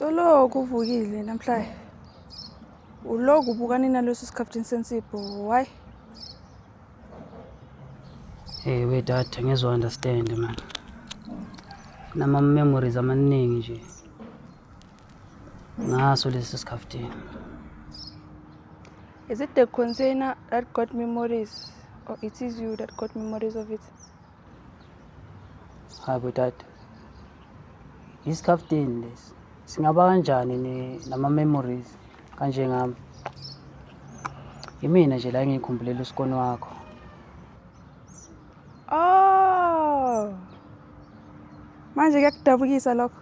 Soloko uvukile namhlanje. Uloku ubukane naleso sikhaftini sensipho. Why? Hey we dad, ngizwa understand man. Nama memories amaningi nje. Ngaso lesi sikhaftini. Is it the container that got memories or it is you that got memories of it? Hayi bo dad. Isikhaftini lesi. Singaba kanjani ne nama memories kanje ngami? Imina nje la engikhumbulela usikoni wakho. Oh. Manje kuyakudabukisa lokho.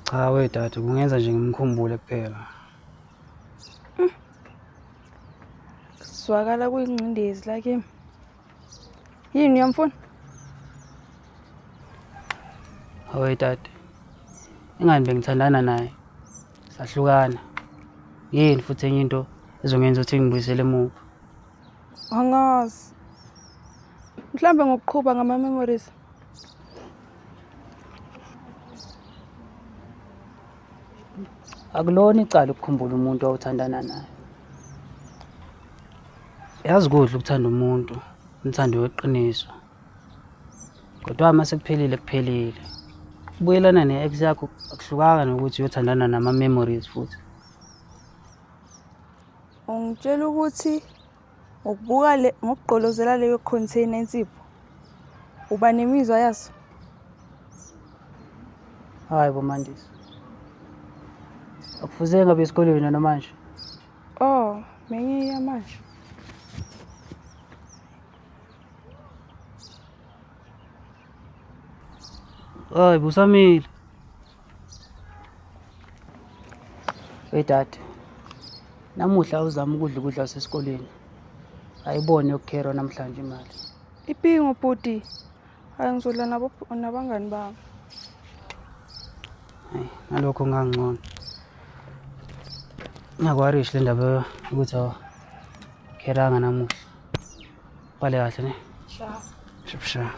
Cha we dad, kungenza nje ngimkhumbule kuphela. Zwakala kuyingcindezi la kimi. Yini uyamfuna? Hawe dad. Ingani bengithandana naye. Sahlukana. Yini futhi enye into ezongenza ukuthi ngibuyisele emuva? Angazi. Mhlambe ngokuqhuba ngama memories. Akulona icala ukukhumbula umuntu owuthandana naye. Yazi kuhle ukuthanda umuntu, umthando weqiniso. Kodwa uma sekuphelile kuphelile. Ukubuyelana ne-ex yakho akuhlukanga nokuthi uyothandana nama-memories futhi. Ungitshela ukuthi ngokubuka le ngokugqolozela leyo container insipho uba nemizwa yaso. Hayi bo Mandisi. Akufuze ngabe esikolweni namanje. Oh, bengiya manje. Hayi busamile. Hey dad. Namuhla uzama ukudla ukudla wasesikolweni. Ayibone yokukherwa namhlanje imali. Ipingo bhuti. Hayi ngizodla nabo nabangani bami. Hayi nalokho ngangcono. Ngiyakwarish le ndaba ukuthi awukheranga namuhla. Bhale kahle ne? Sha. Shap sha.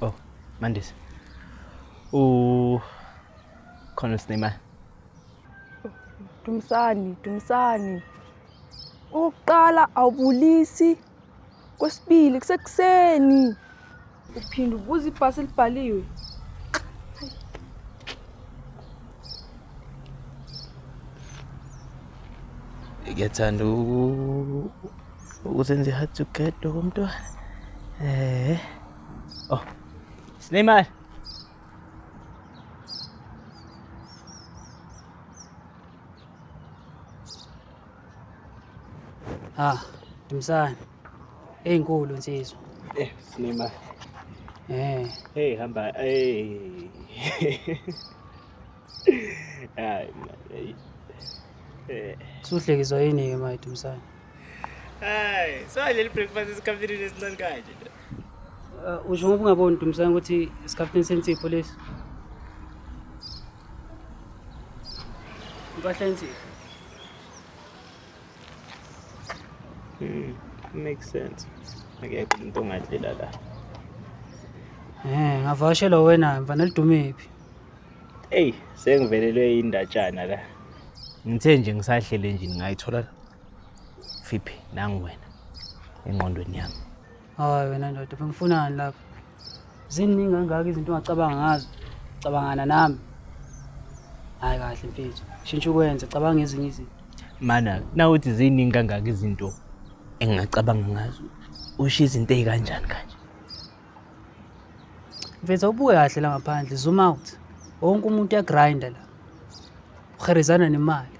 Oh, Mandisi. U khona sinema. Dumisani, Dumisani. Okokuqala awubulisi. Kwesibili kusekuseni. Uphinda ubuza ibhasi elibhaliwe. Ngiyathanda ukuzenza i-hard to get okomntwana. Eh. Oh. Sinemali. Ah, Dumisani. Eyinkulu insizwa. Eh, sinemali. Eh, Hey, hamba. Hey. Hayi man. Hey. Eh. suhlekiswa yini ke manje Dumisani? Hayi, so leli breakfast esikhaftini esincane kanje. Usho ngoba ungaboni Dumisani ukuthi isikhaftini sensipho lesi. Impahla yensipho. Makes sense. Akekho umuntu ongadlela la. Eh, ngavakashelwa wena mfana lidumephi? Ey, sengivelelwe indatshana la. Ngithe nje ngisahlele nje ngayithola Fiphi nangu wena engqondweni yami. Hayi wena ndoda, bengifunani lapha? Ziningi kangaka izinto ongacabanga ngazo. Cabangana nami. Hayi kahle mfethu. Shintsha ukwenza, cabanga ezinye izinto. Mana, nawuthi ziningi kangaka izinto engingacabanga ngazo. Usho izinto ezikanjani kanje? Mfethu awubuke kahle la ngaphandle, zoom out. Wonke umuntu uyagrinda la. Uherezana nemali.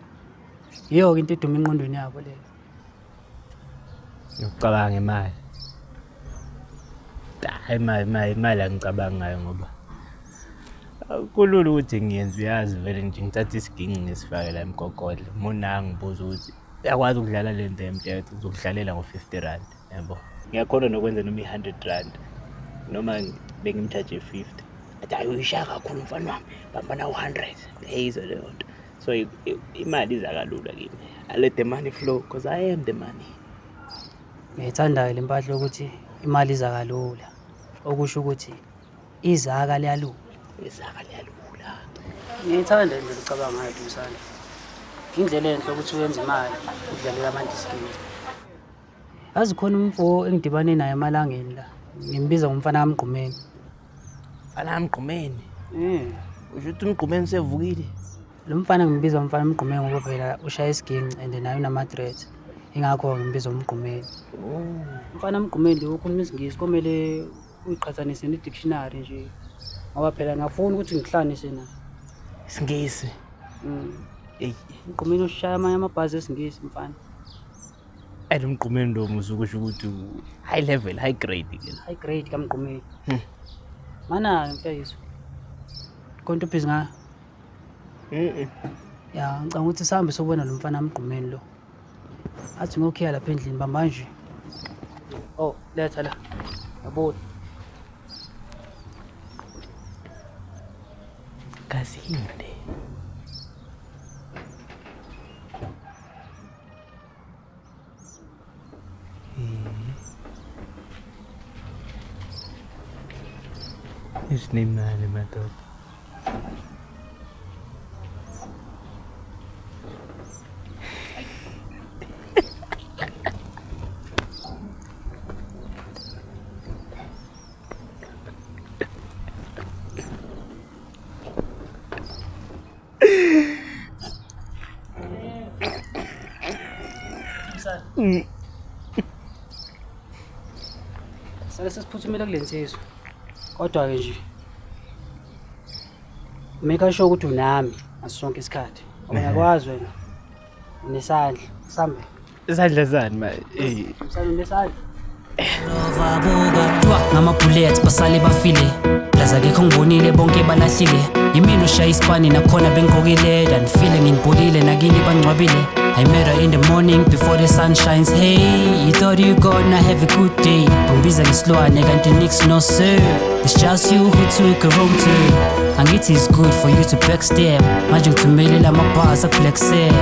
Yiyo-ke into eduma engqondweni yabo leyo. Ngicabanga imali. Hayi imali imali imali angicabanga ngayo ngoba kulula ukuthi ngiyenze uyazi vele nje ngithatha isiginci ngisifake la emgogodla. Muna ngibuza ukuthi uyakwazi ukudlala le nto emthetho ngizokudlalela ngo-50 rand yabo. Ngiyakhona nokwenza noma i-100 rand noma bengimthathe 50. Athi hayi uyishaya kakhulu mfana wami bamba na 100. Ngiyayizwa leyo nto. So So imali iza kalula kimi. I let the money flow because I am the money. Ngiyayithanda-ke le mpahla yokuthi imali iza kalula. Okusho ukuthi izaka liyalula. Izaka liyalula. Ngiyayithanda indlela ocabanga ngayo Dumisani. Indlela enhle ukuthi uyenze imali udlalela abantu isiginci. Yazi khona umfo engidibane naye emalangeni la. Ngimbiza ngomfana kaMgqumeni. Mfana kaMgqumeni. Usho ukuthi uMgqumeni usevukile? Lo mfana ngimbiza umfana uMgqumeni ngoba phela ushaya isiginci and naye unama-dreads. Ingakho ngimbiza uMgqumeni. Umfana uMgqumeni lo ukhuluma isiNgisi komele uyiqhathanise ne-dictionary nje. Ngoba phela ngafuna ukuthi ngihlanise naye. IsiNgisi. Eyi. Umgqumeni ushaya amanye amabhazi esiNgisi mfana. Ayi lo Mgqumeni lo musuke usho ukuthi high level, high grade ke. High grade kaMgqumeni. Mana mfethu. Konke ubhizi ngayo? Ya, ngicabanga ukuthi sihambe sobona lo mfana Mgqumeni lo. Athi ngokhiya lapha endlini bamba nje. Oh, letha la. Yabo. Kazinde. Isinemali madoda. Sale sesiphuthumela kule nsizwa. Kodwa-ke nje make sure ukuthi unami ngaso sonke isikhathi. Ngoba ngiyakwazi wena unesandla. Sambe. Isandla sani ma? Eh. Msana unesandla. Ngama-bullets basale bafile plaza akekho ngibonile bonke balahlile yimina oshaya isipani nakhona bengigqokile danifile nginibhulile nakini bangcwabile I met her in the morning before the sun shines. Hey, you thought you gonna have a good day. Bangibiza ngesilwane kanti nix no sir. It's just you who took a wrong turn. Angithi it's good for you to backstab. Manje ngithumelela amabhasi aku-black cell.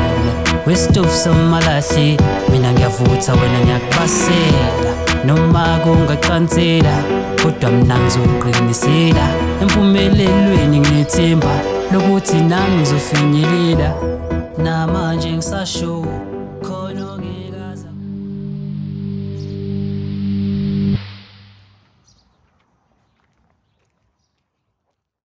Wesitofu samalahle mina ngiyavutha wena ngiyakubasela. Noma kungacansela kodwa mina ngizoqinisela. Empumelelweni nginethemba lokuthi nami ngizofinyelela. Namanje ngisasho